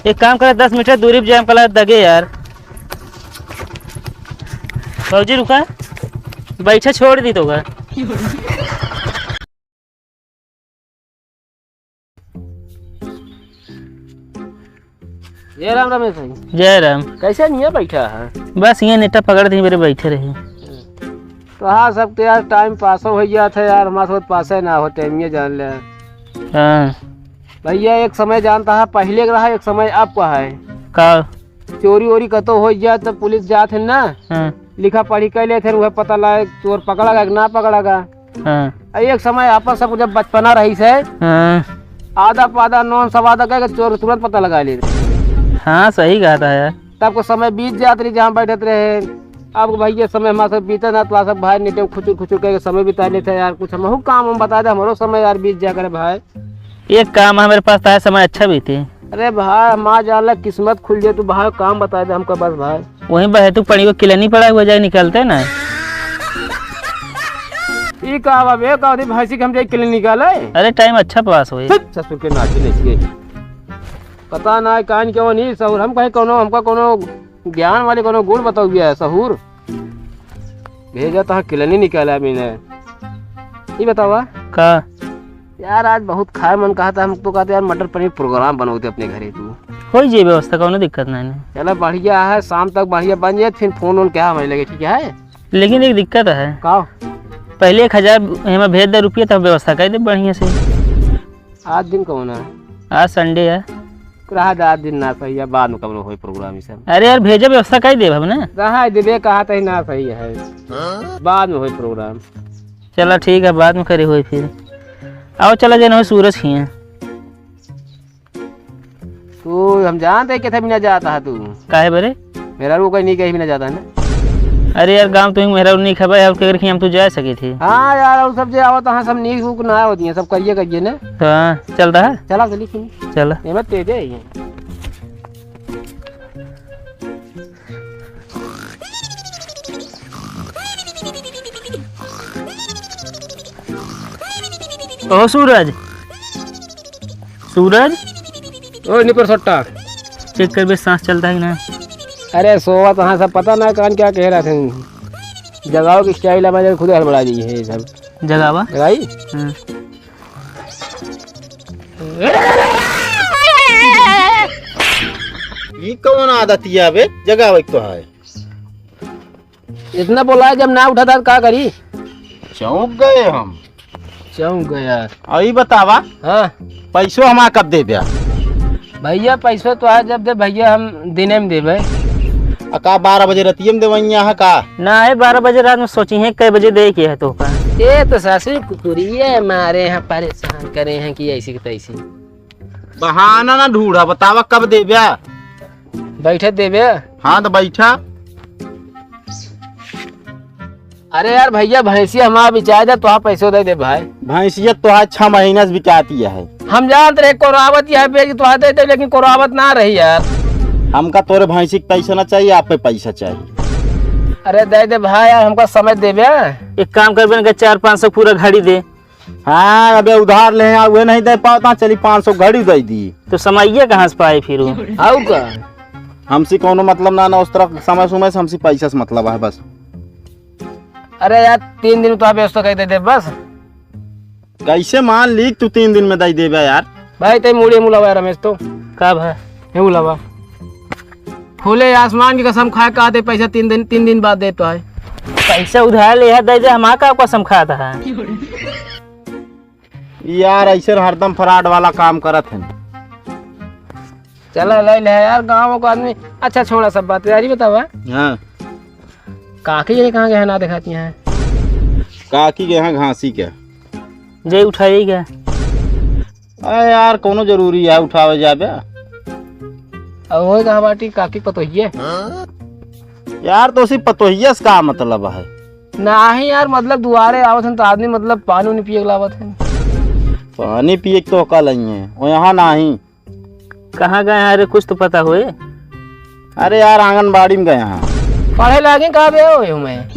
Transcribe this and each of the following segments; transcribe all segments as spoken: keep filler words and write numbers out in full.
एक काम करे, दस मीटर दूरी पे जाए, हम कहला दगे यार। भौजी रुका, बैठे छोड़ दी तो का। जय राम रमेश भाई। जय राम। कैसे नहीं है बैठा है? बस ये नेटा पकड़ दी मेरे, बैठे रहे। तो हाँ, सब तो यार टाइम पास हो गया था यार, हमारे साथ पास है ना हो टाइम, ये जान ले। हाँ। भैया एक समय जानता है, पहले का रहा, एक समय अब का है। का? चोरी वोरी कतो हो जाए तो पुलिस जात है ना, हाँ। लिखा पढ़ी कर लेते हैं, वह पता लाए चोर पकड़ा गया कि ना पकड़ा गया। हाँ। आ, एक समय आपन सब जब बचपना रही से, हाँ। आधा पाधा नौन सवा आधा कह के चोर तुरंत पता लगा ले। हाँ, सही कहा था यार। तब को समय बीत जात रही, जहाँ बैठत रहे। अब भैया समय हमारे सब बीते ना, तो सब भाई नेटे खुचुर खुचुर करके समय बिता लेते हैं यार। कुछ हमहू काम हम बता दे, हमारो समय यार बीत जा करे भाई। एक काम है मेरे पास, ताकि समय अच्छा बीते। अरे भाई, माँ जान ला किस्मत खुल जाए, तू भाई काम बता दे हमका बस भाई। वहीं बहे तू पड़ी को किलनी पड़ा हुआ जाए निकलते ना। ई का बा बे, का होती भैंसी के हम जाए किलनी निकाले? अरे टाइम अच्छा पास होए। हट, ससुर के नाची नहीं। पता ना कान क्यों नहीं सहूर, हम कहीं कोनो, हमका कोनो ज्ञान वाले कोनो गुण बताओ गया है सहूर। भेजा तो किलनी निकाला मैंने। ये बतावा का? यार आज बहुत खाए मन कहा था, हम तो कहते यार मटर पनीर प्रोग्राम बनाओ थे अपने घरे तू। हो जाए व्यवस्था, कोनो दिक्कत नहीं, नहीं। चला बढ़िया है, शाम तक बढ़िया बन जाए, फिर फोन वोन क्या हमारे लगे, ठीक है? लेकिन एक दिक्कत है। का? पहले एक हजार हमें भेज दे रुपये, तब व्यवस्था कर दे बढ़िया से। आज दिन कौन है? आज संडे है। रहा दे, आज दिन ना सही है, बाद में कब होई प्रोग्राम ये सब। अरे यार भेजे, व्यवस्था कर दे अब ना। रहा देबे कहा तही ना सही है, बाद में होई प्रोग्राम। चला ठीक है, बाद में करे होई फिर। आओ चला जाना हो सूरज खिया। तू हम जानते हैं किथे भी ना जाता है तू। काहे बरे? मेहरारू कहीं नहीं कहीं भी ना जाता है ना। अरे यार गाँव तो ही मेहरारू नहीं खबर है, और के घर खिया हम तो जा सके थे। हाँ यार, और सब जे आवत हाँ सब नीक उक ना होती हैं, सब करिए करिए ना। हाँ, चल रहा है। चला चली सुन। चला। ये मत तेज है ये। ओ सूरज, सूरज। ओ निपर सट्टा। चेक कर बे सांस चलता है कि ना। अरे सोवा तो हाँ सब पता ना कान क्या कह रहा था। जगाओ की स्टाइल हमारे खुद हड़बड़ा दी है सब। जगावा। जगाई? हम्म। ई कौन आदत है बे? जगावे तो है। इतना बोला है, जब ना उठाता तो का करी? चौंक गए हम। चौंक गया। और ई बतावा, हाँ। पैसो हमार कब देब्या? भैया पैसो तो आज जब दे भैया हम दिने में देबे। आ का बारह बजे रतिये में देवैया है का? ना है, बारह बजे रात में सोची है कै बजे दे के है तो का। ये तो सासू कुकुरिये मारे हैं, परेशान करे हैं कि ऐसी की तैसी। बहाना ना ढूंढा, बतावा कब देब्या? बैठे देबे। हाँ तो बैठा। अरे यार भैया, भैंसिया हमारा बिचाय दे, तोहार पैसो दे दे भाई। भैंसिया तोहार छह महीना से बिकाती है। हम जानत रहे कोरावत यह पे कि तोहार दे दे, लेकिन कोरावत ना रही यार। हमका तोरे भैंसी के पैसा ना चाहिए, आप पे पैसा चाहिए। अरे दे दे भाई यार, हमका समय देबे। एक काम कर बे, चार पाँच सौ पूरा घड़ी दे। हाँ, अबे उधार ले हैं, उहे नहीं दे पावत, हाँ, चली पाँच सौ घड़ी दे दी। तो समइया कहाँ से पाए फिर वो? आऊ का? हमसे कौनो मतलब ना, ना उस तरह समय समय से, हमसे पैसा से मतलब है बस। अरे यार, तीन दिन तो आप व्यवस्था कर दे दे बस। कैसे मान ली तू तीन दिन में दे देबे यार? भाई, ते मुड़े मुलावा यार रमेश तो। का भाई? हे मुलावा। खुले आसमान की कसम खाए, कहा दे पैसा तीन दिन, तीन दिन बाद दे तो है। पैसा उधार ले है, दे दे, हम का कसम खाता है? यार, ऐसे हरदम फ्रॉड वाला काम करत हैं। चला, ले ले यार, गाँव को आदमी। अच्छा, छोड़ा सब बात, यार, ये बतावा। हाँ। काकी ये कहाँ गए हैं, ना दिखाती हैं? काकी गए हैं घासी के। जे उठाई गए। अरे यार, कोनो जरूरी है उठावे जाबे? अब वो कहाँ बाटी, काकी पतोहिए? यार, तो उसी पतोहिया से का मतलब है? नाही यार, मतलब दुआरे आवत हन तो आदमी मतलब पानी उनी पिए के लावत है। पानी पिए के तो का लइए, वो यहाँ नाही। कहाँ गए हैं? अरे कुछ तो पता होए। अरे यार, आंगनबाड़ी में गए हैं। पढ़े लागे का बे हो मैं?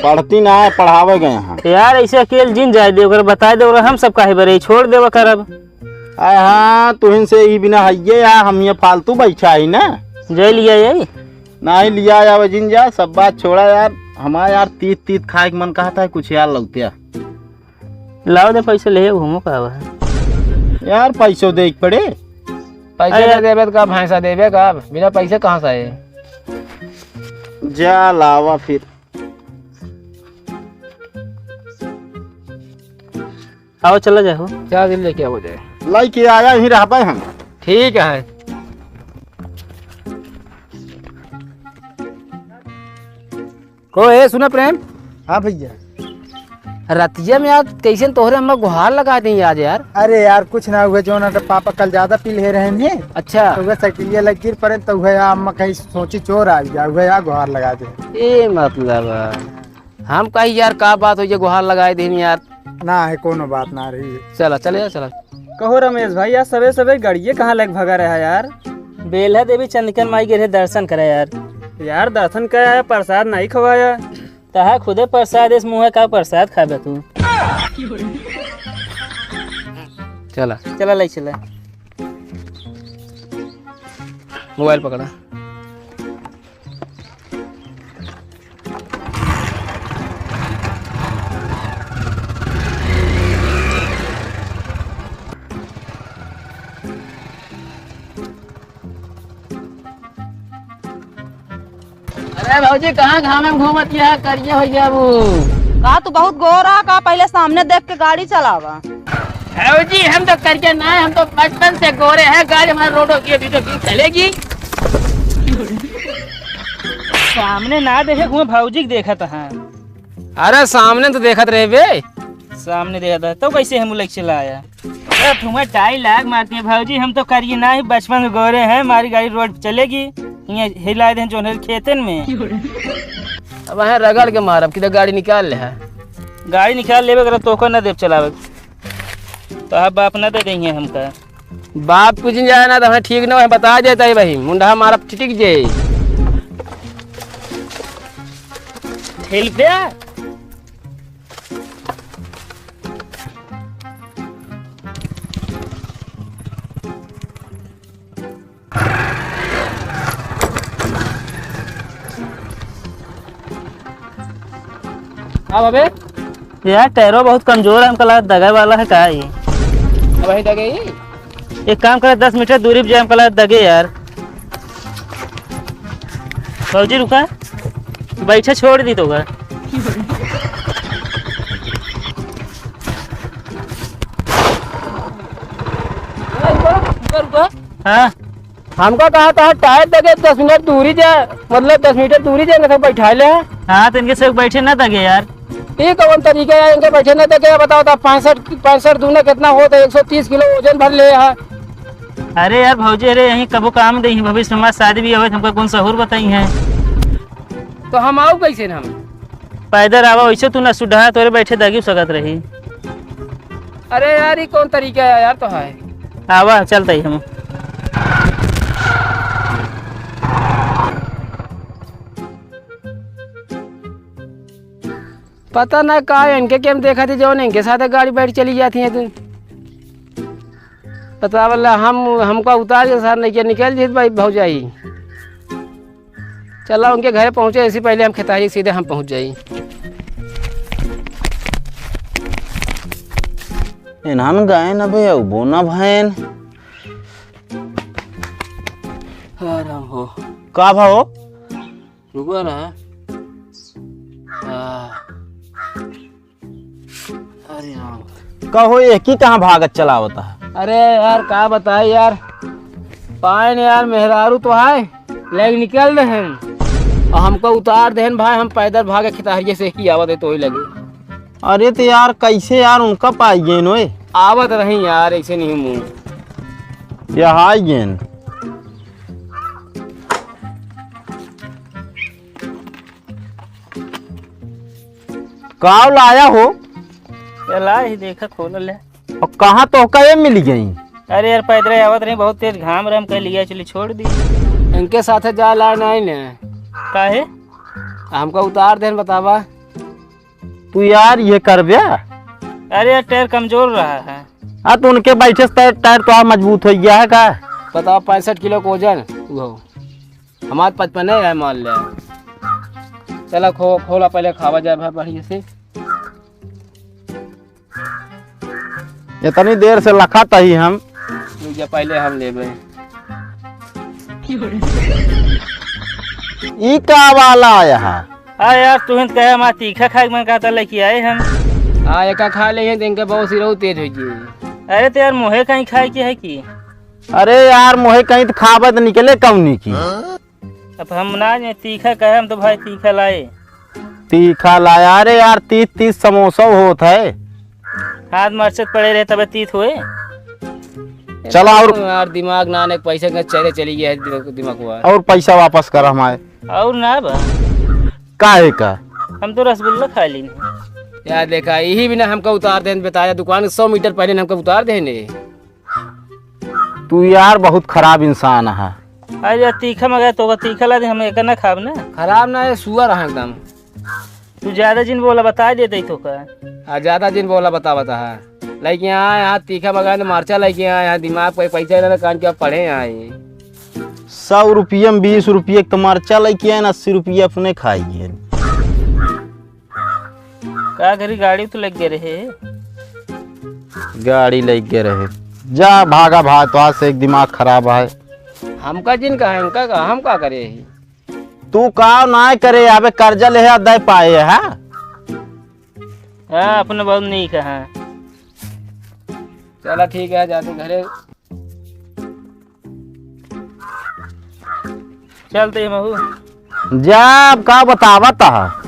पढ़ती ना है, पढ़ावे गए हैं। यार, ऐसे अकेल जिन जाए दे, ओकरे बताए दे, ओकरे हम सब काहे बरे छोड़ देवा करब। अरे हाँ, तुहिन से ई बिना हइये यार, हम ये फालतू बैठा ही ना। जे लिया यही? नहीं लिया या वजिन जा, सब बात छोड़ा यार। हमारा यार तीत तीत खाए के मन कहता है, कुछ यार लौटिया। लाओ दे पैसे ले घूमो का बा? यार पैसो दे के पड़े। पैसे अरे ना देबे तो का भैंसा देबे का? बिना पैसे कहाँ से आए? जा लावा फिर। आओ, चला जाओ। क्या दिन लेके आओ जाए? लेके आया, यहीं रहबे हम। ठीक है। को ए, सुना प्रेम? हाँ भैया। रतिया में आज कैसे तोहरे अम्मा गुहार लगा दी आज यार? अरे यार, कुछ ना हुआ, जो ना तो पापा कल ज्यादा पी ले रहे हैं। अच्छा। तो वह साइकिलिया लग गिर पड़े, तो वह अम्मा कहीं सोची चोर आ गया, वह यार गुहार लगा दे। ए मतलब, हम कही यार का बात हो, ये गुहार लगाए दिन यार। ना है, कोनो बात ना रही है। चला, चले जा, चला। कहो रमेश भाई, यार सबे सबे गड़िए कहाँ लेके भगा रहा यार? बेल्हा देवी चंद्रिका माई के रहे दर्शन करे यार। यार दर्शन कराया, प्रसाद नहीं खवाया। तहा खुदे प्रसाद इस मुँह का प्रसाद खाबे तू। चला। चला ले चला। मोबाइल पकड़ा। अरे भौजी, कहाँ घामे में घूमत है? करिया हो जाबू। का तू बहुत गोरा का? पहले सामने देख के गाड़ी चलावा। भौजी, हम तो करिया ना है, हम तो बचपन से गोरे हैं। गाड़ी हमारे रोडों की अभी तो की चलेगी। सामने ना देखे, घूमे भौजी के देखत है। अरे सामने तो देखत रहे बे। सामने देखत है तो कैसे हम उलझ चला आया? अरे ठुमा डाई लाग मारती है भौजी, हम तो करिए ना ही बचपन में गोरे हैं, हमारी गाड़ी रोड पे चलेगी। यहाँ हिला दे जोन है खेतन में। अब यहाँ रगड़ के मारब, किधर गाड़ी निकाल ले है। गाड़ी निकाल लेबे कर तो ओकर ना देब चलावे। तो अब बाप ना दे देंगे हमका। बाप कुछ नहीं जाए ना तो हमें ठीक ना हो, बता देता है भाई, मुंडा मारब छिटिक जे। ठेल पे आ। अब अबे यार, टायरो बहुत कमजोर है, हमका लगा दगे वाला है का ये? अब वही दगे ही। एक काम करे, दस मीटर दूरी पे जाए, हमका लगा दगे यार। भौजी रुका, बैठे छोड़ दी तो का। रुका, रुका, रुका। हाँ। हमका कहा था टायर दगे दस मिनट दूरी जा, मतलब दस मीटर दूरी जा, इनके बैठा ले। हाँ, तो इनके से बैठे ना दगे यार। ये कौन तरीका है इनके बैठे ना दगे? बताओ तो पैंसठ, पैंसठ दूना कितना होता है? एक सौ तीस किलो वजन भर ले है। अरे यार भौजी, अरे यहीं कबो काम दे, यहीं भविष्य में हमार शादी भी होवे, हमका कौन सहूर बताई है। तो हम आऊ कैसे ना हम? पैदल आवा, वैसे तू ना सुडहा, तोरे बैठे दगी सकत रही। अरे यार, ये कौन तरीका है यार, तो है। आवा, चलते ही हम। पता ना का इनके के हम देखा थी, जौन इनके साथ गाड़ी बैठ चली जाती है तू। पता वाला हम, हमका उतार के साथ नहीं किया, निकल जीत भाई भौजाई। चला, उनके घरे पहुँचे, इससे पहले हम खेतारी सीधे हम पहुँच जाई। इन्हन गए न बे, अउबो न भएन। हाँ, राम हो। का भा हो? रुको ना। हाँ। अरे राम। कहो, ये की कहाँ भागत चलावत है? अरे यार, का बताए यार, पाए ने यार, मेहरारू तो है, लेकिन निकल रहे हैं और हमको उतार देहन भाई, हम पैदल भागे खेतहरिये से ही आवत है तो ही लगे। अरे तो यार, कैसे यार उनका पाई गए नोए? आवत रही यार, ऐसे नहीं मुँह। यह आई गेन। काव लाया हो? ये ला ही देखा, खोल ले। और कहाँ तोहका ये मिल गई? अरे यार, पैदल आवत रही, बहुत तेज घाम रहे, हम कह लिया, चली छोड़ दी। इनके साथे जा ला नहीं ने। काहे? हमको उतार देन, बतावा। तू यार ये कर बे। अरे यार, टायर कमजोर रहा है। हाँ, तो उनके बैठे से टायर, टायर तो मजबूत होइ गया है का? बताओ, पैंसठ किलो के वजन, वो। हमार पचपने है, मान ले। चला, खो-, खोला, पहले खावा जाए भाई बढ़िया से। इतनी देर से लखत ही हम। रुक जा, पहले हम लेबे। ई का वाला आया है? आ यार, तुहिन कहे हमार तीखा खाए के मन कहता, लेके आए हम। आ, एका खा लेंगे तो इनके बहुत सिरहू तेज हो जाए। अरे तो यार, मोहे कहीं खाए के है कि? अरे यार, मोहे कहीं तो खाबे तो निकले कौनी की। अब हम ना जाए, तीखा कहे, हम तो भाई तीखा लाए। तीखा लाया? अरे यार, तीत तीत समोसा होत है। हाथ मरचत पड़े रहे तबे तीत होए। चला और यार, दिमाग ना ने, पैसे के चले चली गया है दिमाग, दिमाग हुआ। और पैसा वापस कर हमारे। और ना बा। काहे का? हम तो रसगुल्ला खा ली। यार देखा, यही बिना हमका उतार देन, बताया, दुकान के सौ मीटर पहले हमका उतार देने। तू यार बहुत खराब इंसान है। अरे यार, तीखा मंगाए तो तीखा ला दे, हम एक ना खाब ना। खराब ना है, सुअर है एकदम। तू ज्यादा जिन बोला, बता देते ही तो का। आ, ज्यादा जिन बोला, बता, बता। हाँ। लेके आए यहाँ तीखा मंगाए तो मरचा लेके आए यहाँ, दिमाग पे पैसा लेना, कान के पढ़े आए। सौ रुपये में बीस रुपये के तो मरचा लेके आए ना, अस्सी रुपये अपने खाई है। का करी, गाड़ी तो लग गए रहे। गाड़ी लग गए रहे। जा भागा भाई, तो आज से एक दिमाग खराब है। हमका जिन कहा, हमका कहा, हम का करे ही? तू का ना करे, अबे कर्जा ले है, दे पाए है। हाँ, अपने बहुत नीक है। चला ठीक है, जाते घरे। चलते ही महू। जा, अब का बतावत ह?